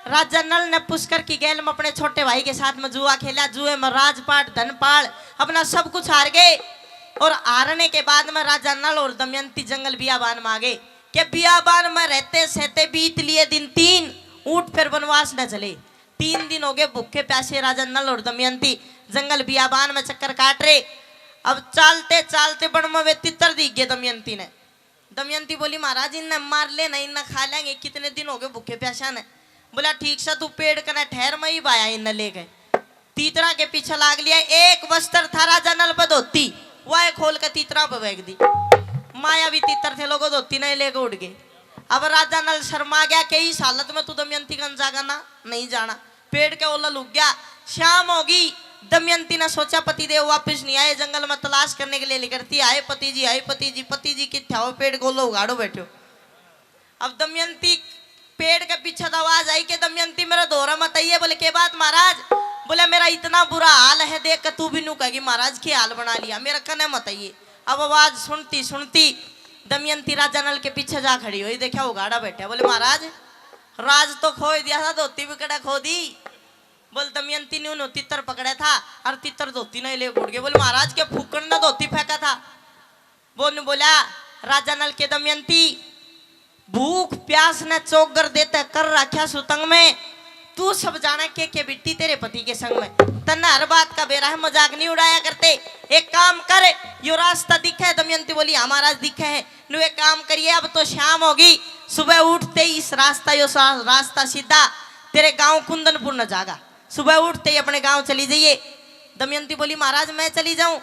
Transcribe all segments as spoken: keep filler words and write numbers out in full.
राजा नल ने पुष्कर की गैल में अपने छोटे भाई के साथ में जुआ खेला। जुए में राजपाट, धनपाल, अपना सब कुछ हार गए। और हारने के बाद में राजा नल और दमयंती जंगल बियाबान में आ गए। के बियाबान में रहते सहते बीत लिए दिन तीन, ऊंट फिर वनवास न चले। तीन दिन हो गए भूखे प्यासे राजा नल और दमयंती जंगल बियाबान में चक्कर काट रहे। अब चालते चालते बन में वे तितर दिख गए दमयंती ने। दमयंती बोली, महाराज, इन्हें मार लेना, इन्हें खा लेंगे, कितने दिन हो गए भूखे प्यासा ने। बोला, ठीक सा तू पेड़ कने ठहर, मैं ही भाया इन्हें लेके। तीतरा के पीछे लाग लिया। एक वस्त्र था राजा नल पे धोती, वह खोल के तीतरा पे फेंक दी। माया भी तीतर थे लोगों, धोती नहीं लेके उड़ गए। अब राजा नल शर्मा गया कि इस हालत में तू दमयंती कन जागा ना, नहीं जाना। पेड़ के ओला लुक गया। शाम होगी। दमयंती ने सोचा पतिदेव वापस नहीं आए, जंगल में तलाश करने के लिए निकलती, हाय पति जी, हाय पति जी, पति जी कित्थे हो, पेड़ के ओला उगाड़ो बैठो। अब दमयंती पेड़ के पीछे तो आवाज आई कि दमयंती मेरे धोरे मत आइए। बोले, के बात महाराज? बोले, मेरा इतना बुरा हाल है, देख के तू भी नू कहेगी महाराज के हाल बना लिया, मेरा कने मत आइए। अब आवाज सुनती सुनती दमयंती राजा नल के पीछे जा खड़ी हुई। देखा उगाड़ा बैठा। बोले, महाराज, राज तो खोई दिया था, धोती भी कड़ा खो दी। बोल, दमयंती ने उन्होंने तितर पकड़ा था और तितर धोती नहीं ले उड़ गए। बोले, महाराज के फूकण ने धोती फेंका था। वो ने बोला, राजा नल के दमयंती, भूख प्यास ने चौगर देते कर रखा सुतंग में। तू सब जाने के के बिट्टी तेरे पति के संग में। तन्ने हर बात का बेरा है, मजाक नहीं उड़ाया करते। एक काम कर, यो रास्ता दिखे है? दमयंती बोली, हाँ महाराज दिखे है। नु एक काम करिए, अब तो शाम होगी, सुबह उठते ही इस रास्ता, यो सा-, रास्ता सीधा तेरे गांव कुंदनपुर न जागा। सुबह उठते ही अपने गांव चली जाइए। दमयंती बोली, महाराज मैं चली जाऊं?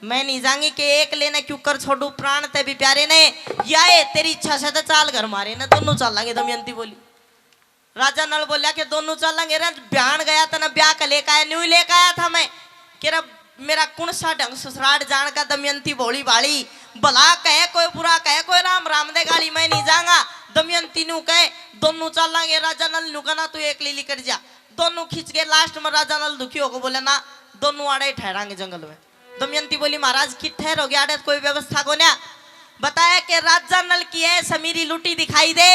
मैं नहीं जाऊंगी, के एक लेने क्यों कर छोड़ू, प्राण ते भी प्यारे ने। या ए, तेरी इच्छा से तो चाल घर मारे ने, दोनों चालांगे। दमयंती बोली। राजा नल बोलिया कि दोनों चालांगे रे, ब्याण गया था ना, ब्याह का लेके आया, न्यू ही लेके आया था मैं। के रे, मेरा कौन सा ढंग ससुराल जान का? दमयंती भोली भाली, भला कहे कोई, बुरा कहे कोई, राम राम दे गाली, मैं नहीं जाऊंगा। दमयंती न्यू कहे, दोनों चालांगे। राजा नल न्यू कहना, तू एक लीली कर जा। दोनों खींच गए। लास्ट में राजा नल दुखी होकर बोले, ना, दोनों आड़े ही ठहरांगे जंगल में। दमयंती बोली, महाराज कित ठहरोगे, आड़े तो कोई व्यवस्था को ना। बताया कि राजा नल की है समीरी लुटी दिखाई दे।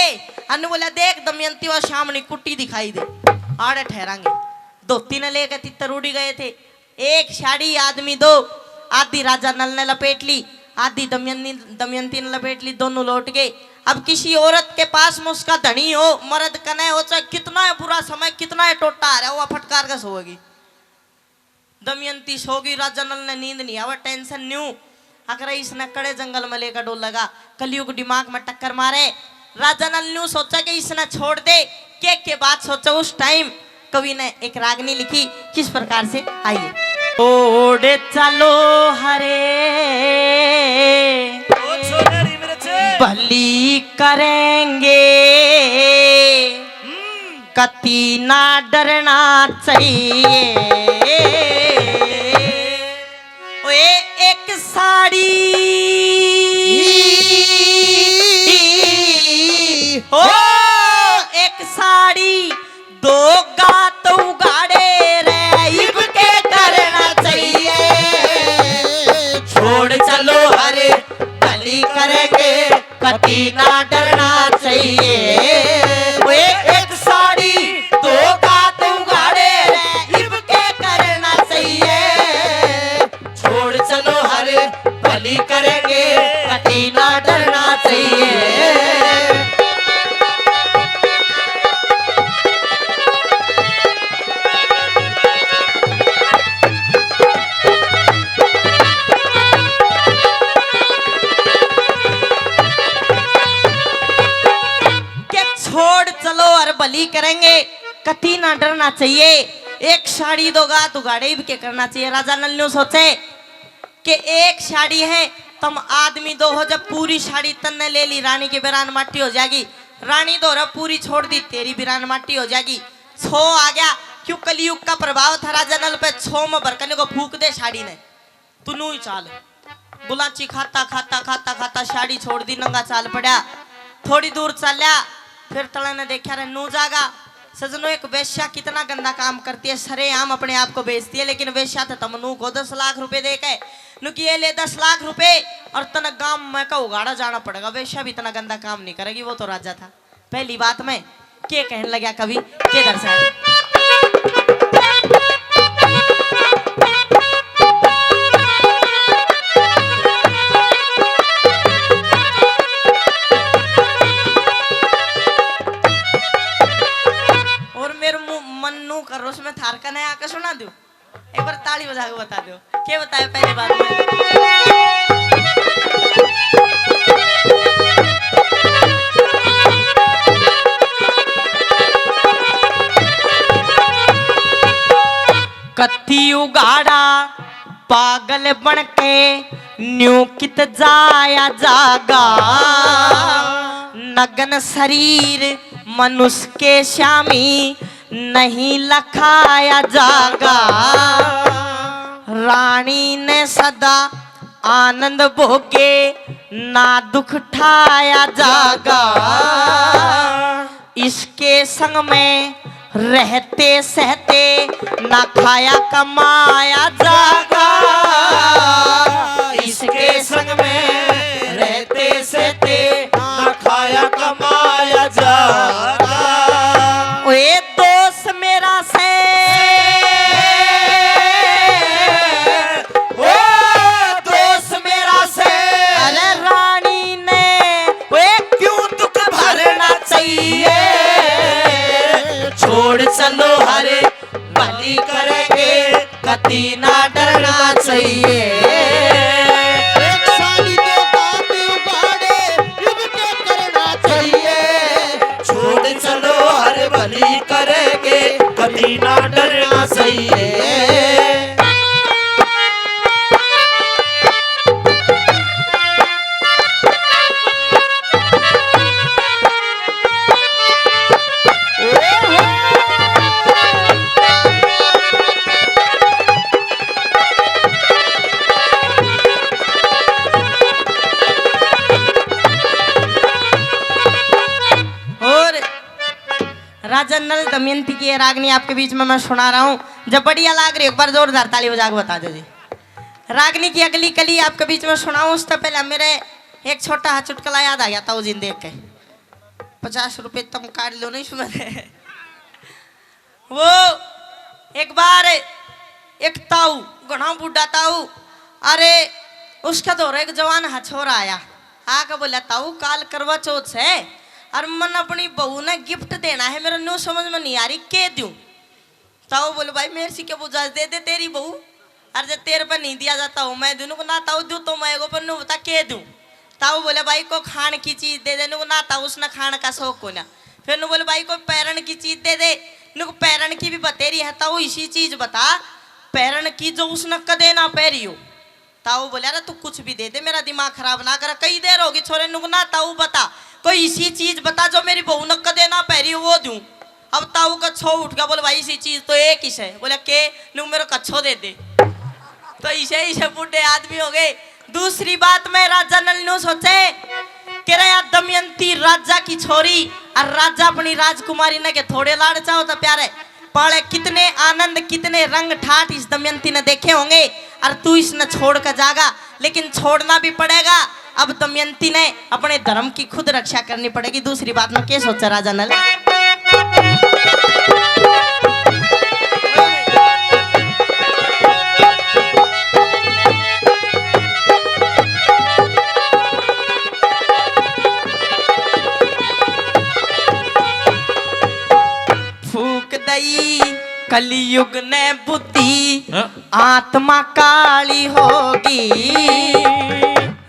अनु बोला, देख दमयंती, वो सामने कुट्टी दिखाई दे, आड़े ठहरांगे। धोती ने लेकर तितर उड़ी गए थे। एक साड़ी आदमी दो, आधी राजा नल ने लपेट ली, आधी दमयंती, दमयंती ने लपेट ली। दोनों लौट गए। अब किसी औरत के पास में उसका धनी हो, मर्द कने हो, चाहे कितना है बुरा समय, कितना है टोटा आ रहा हो, वह फटकार के सोएगी। दमयंती सो गई। राजा नल ने नींद नहीं आवे, टेंशन न्यू। अगर इसने कड़े जंगल में लेकर डोलेगा, कलयुग दिमाग में टक्कर मारे। राजा नल न्यू सोचा कि इसने छोड़ दे। के के बात सोचा उस टाइम कवि ने एक रागनी लिखी, किस प्रकार से, आइए। छोड़ चलो हरे, ओ छोरे री मेरे छे। भली करेंगे, हम्म। कती ना डरना चाहिए। ओए एक साड़ी, ओ एक साड़ी, दो गात उगाड़े रे, इब के करना चाहिए। छोड़ चलो हरे, भली करेंगे, कती ना डरना चाहिए। ओए एक साड़ी, दो गात उगाड़े रे, इब के करना चाहिए। छोड़ चलो हरे, भली करेंगे, कती ना डरना चाहिए। के छोड़ चलो और भली करेंगे, कती ना डरना चाहिए। एक साड़ी दो गात उगाड़े भी के करना चाहिए। राजा नल न्यू सोचे कि एक साड़ी है, तुम आदमी दो हो, जब पूरी साड़ी तन्ने ले ली, रानी की बिरान माटी हो जाएगी। रानी दो रे पूरी छोड़ दी, तेरी बिरान माटी हो जाएगी। छो आ गया, क्यों कलयुग का प्रभाव था राजा नल पे। छो में भरकने को फूक दे साड़ी ने, तू नू ही चाल। गुलाची खाता, खाता, खाता, खाता साड़ी छोड़ दी, नंगा चाल पड़ा। थोड़ी दूर चाल्या, फिर तले ने देखा रे नू जागा। सजनो, एक वेश्या कितना गंदा काम करती है, सरेआम अपने आप को बेचती है, लेकिन वेश्या तो तम नू को दस लाख रुपए दे के, नु कि ये ले दस लाख रुपए और तने गांव में का उगाड़ा जाना पड़ेगा, वेश्या भी इतना गंदा काम नहीं करेगी, वो तो राजा था। पहली बात में के कहने लगा कवि, के दर्शाया? और मेरे मुंह मन्नू करो, उसमें थार कने आके सुना दूं। एक बार ताली बजा के बता दो, क्या बताया पहली बात में? कत्ती उगाड़ा पागल बन के न्यू कित जाया जागा। नग्न शरीर मनुष्य के श्यामी नहीं लखाया जागा। रानी ने सदा आनंद भोगे, ना दुख ठाया जागा। इसके संग में रहते सहते, ना खाया कमाया जागा। इसके संग में रहते सहते, ना खाया कमाया जागा। ओए दोस्त मेरा से, ओ दोस्त मेरा से, अरे रानी ने, ओए क्यों दुख भरना चाहिए? छोड़ चलो हर भली करेंगे, कती ना डरना चाहिए। एक साली तो बात उगाड़े, युद्ध के करना चाहिए। छोड़ चलो हर भली करेंगे, कती ना डरना चाहिए। और राजा नल दमयंती की ये रागनी आपके बीच में मैं सुना रहा हूँ। जब बढ़िया लाग रही, एक बार जोरदार ताली बजा के बता दो जी। रागनी की अगली कली आपके बीच में सुनाऊं, उससे पहले मेरे एक छोटा सा चुटकुला याद आ गया ताऊ जी ने देख के। पचास रुपए तुम काट लो नहीं सुबह। वो एक बार एक ताऊ, घणा बूढ़ा ताऊ, अरे उसका धोरे एक जवान हा छोरा आया, आके बोला, "ताऊ, काल करवा चौथ है, और मन अपनी बहू ने गिफ्ट देना है, मेरे न्यू समझ में नहीं आ रही, के दूं?" ताऊ बोले, "भाई, मेरे से के बुझा, दे दे तेरी बहू, और जब तेरे पर नहीं दिया जाता हो, मैं दूं।" न्यू को ना ताऊ दूं तो मैं को, पर न्यू बता के दूं? ताऊ बोले, "भाई, को खान की चीज दे दे।" न्यू को ना ताऊ, उसने खान का शौक को ना। फिर न्यू बोले, "भाई, कोई पैरण की चीज दे दे।" न्यू को पैरण की भी बतेरी है, ताऊ इसी चीज बता, पैरण की जो उसने कदे ना पहरी हो। ताऊ बोले, "अरे तू कुछ भी दे दे, मेरा दिमाग खराब ना कर। कई देर होगी छोरे।" न्यू को ना ताऊ बता, कोई इसी चीज बता जो मेरी बहू ने कदे ना पहरी हो, वो दूं। अब ताऊ का छो उठ गया, बोले, "भाई, इसी चीज तो एक ही से।" बोले, "के?" न्यू को मेरे कच्छो दे दे। तो इसे, इसे बूढ़े आदमी हो गए। दूसरी बात में राजा नल न्यू सोचे कि रे यार दमयंती राजा की छोरी और राजा अपनी राजकुमारी ने के थोड़े लाड़ चाहो तो प्यारे पाले, कितने आनंद, कितने रंग ठाठ इस दमयंती ने देखे होंगे, और तू इसने छोड़ कर जागा, लेकिन छोड़ना भी पड़ेगा। अब दमयंती ने अपने धर्म की खुद रक्षा करनी पड़ेगी। दूसरी बात में के सोचा राजा नल? फूक दई कलयुग ने बुद्धि, हाँ। आत्मा काली होगी।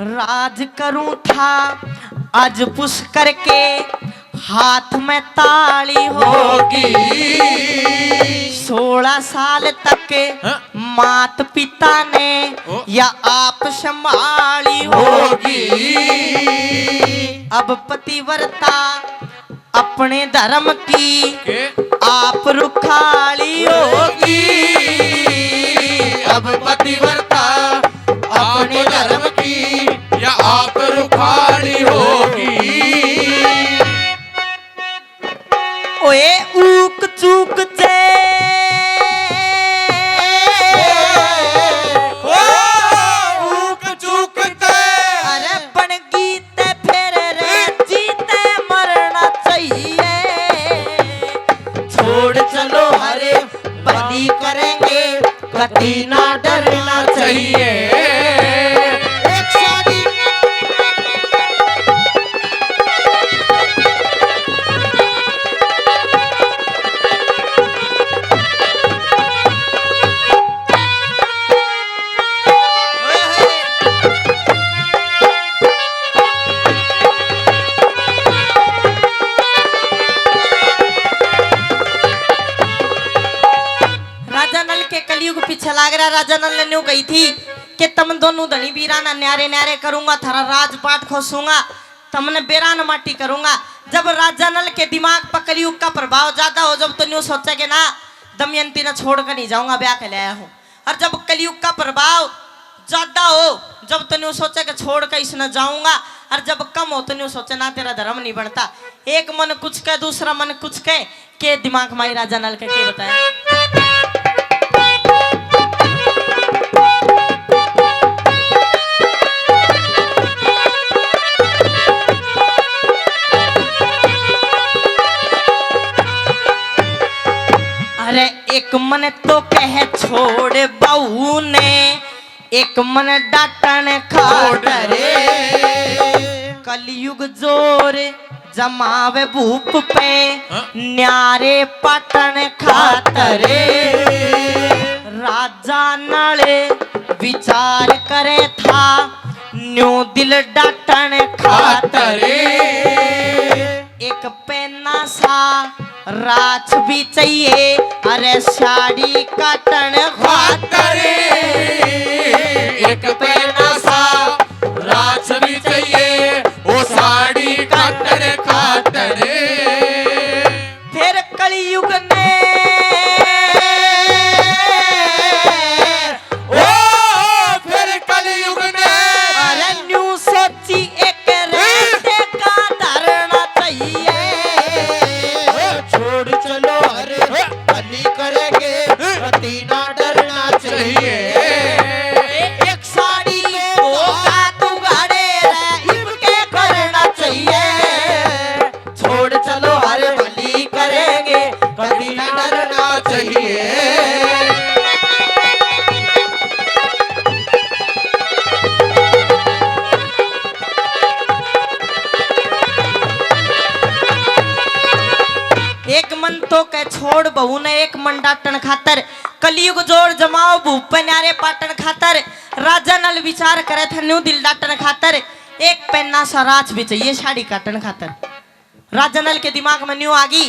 राज करूं था आज पुष्कर के, हाथ में ताली होगी। सोलह साल तक, हाँ। मात पिता ने, ओ। या आप संभाली होगी। अब पतिव्रता अपने धर्म की, के? आप रुखाली होगी। अब पतिव्रता अपने धर्म की, या आप रुखाली होगी। ओए ऊक चूक ते, ओ ऊक चूक ते, अरे बन गई ते फिर रे जीते मरना चाहिए। चलो हरे भली करेंगे, कती ना डरना चाहिए। एक साड़ी राजा नल के कलयुग पीछे लाग रहा। राजा नल ने न्यू कही थी कि तम दोनों धनी बीरा ना न्यारे न्यारे करूंगा, थारा राजपाट खोसूंगा, तमने बेरा न माटी करूंगा। जब राजा नल के दिमाग पर कलयुग का प्रभाव ज्यादा हो, जब तो न्यू सोचेगे ना, दमयंती ने छोड़ कर नहीं जाऊंगा, ब्याह कर ले आया हूं। और जब कलयुग का प्रभाव ज्यादा हो, जब तो न्यू सोचे कि छोड़ के इसने जाऊंगा, और जब कम हो तो न्यू सोचे ना, तेरा धर्म नहीं बनता। एक मन कुछ कहे, दूसरा मन कुछ कहे, के दिमाग माई राजा नल के के बताया। अरे एक मन तो कह छोड़ बहू ने, एक मन डांटण खातर। कलयुग जोर जमावे भूप पे, हाँ? न्यारे पाटण खातर। राजा नल विचार करे था, न्यू दिल डांटण खातर। एक पेन्ना सा राछ भी चाहिए, अरे साड़ी काटण खातर। एक पेन्ना सा राछ भी चाहिए, ओ साड़ी काटण खातर। फिर कलयुग ने, ओ, फिर कलयुग ने, अरे न्यू सोची एक रात का धरना चाहिए। छोड़ चलो हरे भली करेंगे, कती ना डरना चाहिए। एक साड़ी ले दो हाथ उगाड़े रे, इबके करना चाहिए। छोड़ चलो हरे भली करेंगे, कती ना डरना चाहिए। एक मन तो कह छोड़ बहू ने, एक मन डांटण खातर। कलयुग जोर जमाओ भूप पे न्यारे पाटण खातर। राजा नल विचार करे थे न्यू दिल डांटण खातर। एक पेन्ना सा राछ भी चाहिए साड़ी काटण खातर। राजा नल के दिमाग में न्यू आ गई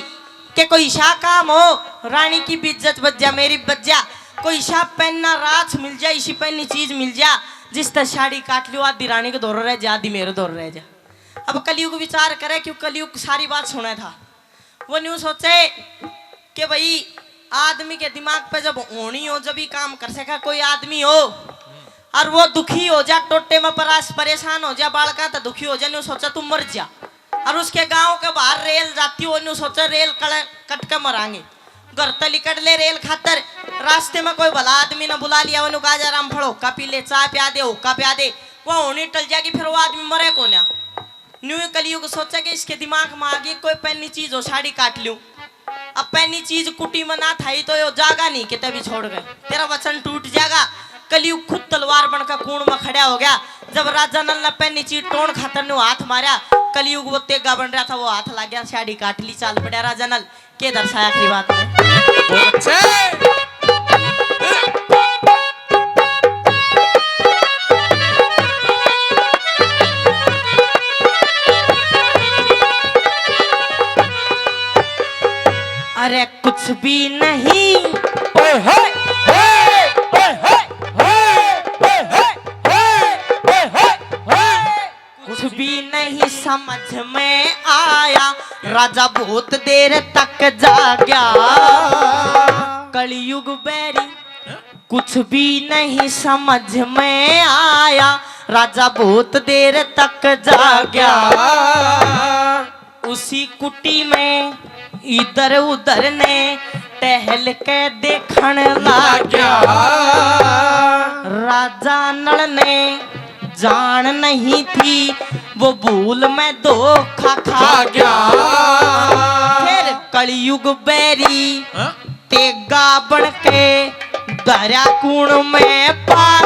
कि कोई इसा काम हो, रानी की भी इज्जत बच जा, मेरी बच जा, कोई इसा पेन्ना राछ मिल जा, इसी पेन्नी चीज मिल जा, जिसते साड़ी काट लियो, आधी रानी के धोरे रह जा, आधी मेरे धोरे रह जा। अब कलयुग विचार करे, क्यों कलयुग सारी बात सुने था। वो न्यू सोचे कि भाई, आदमी के दिमाग पे जब होनी हो, जब ही काम कर सका कोई आदमी हो, और वो दुखी हो जा, टोटे में परास परेशान हो जा, बालका तो दुखी हो जा, न्यू सोचा तू मर जा। और उसके गांव के बाहर रेल जाती हो, न्यू सोचा रेल कल-, कट के मरांगे। घर तो लिकड़ ले रेल खातर, रास्ते में कोई भला आदमी ने बुला लिया, उन्होंने कहा, "जा रामफल, हुक्का पी ले, चाय प्या दे, हुक्का प्या दे।" वो होनी टल जाएगी, फिर वो आदमी मरे को ना। न्यू कलयुग सोचा कि इसके दिमाग में आ गई, कोई पहनी चीज हो, साड़ी काट लूं। अब पहनी चीज कुटी में ना थाई तो यो जागा नहीं किते भी छोड़ गए, तेरा वचन टूट जाएगा। कलयुग खुद तलवार बनकर कूण में खड़ा हो गया। जब राजा नल ने पहनी चीज टोण खातर न्यू हाथ मारा, कलयुग वो तेगा बन रहा था, वो हाथ लग गया, साड़ी काट ली, चाल पड़ा राजा नल। के दर्शाया आखिरी बात में? बहुत अच्छे। अरे कुछ भी नहीं। ओए होए, होए, ओए होए, होए, ओए होए, होए, ओए होए, होए। कुछ भी नहीं समझ में आया, राजा बहुत देर तक जाग्या। कलयुग बैरी, कुछ भी नहीं समझ में आया, राजा बहुत देर तक जाग्या। उसी कुटी में इधर उधर ने टहल के देखण लाग्या। राजा नल ने जान नहीं थी, वो भूल में धोखा खा गया। फिर कलयुग बैरी, हाँ? तेगा बन के धरा कूण में पार।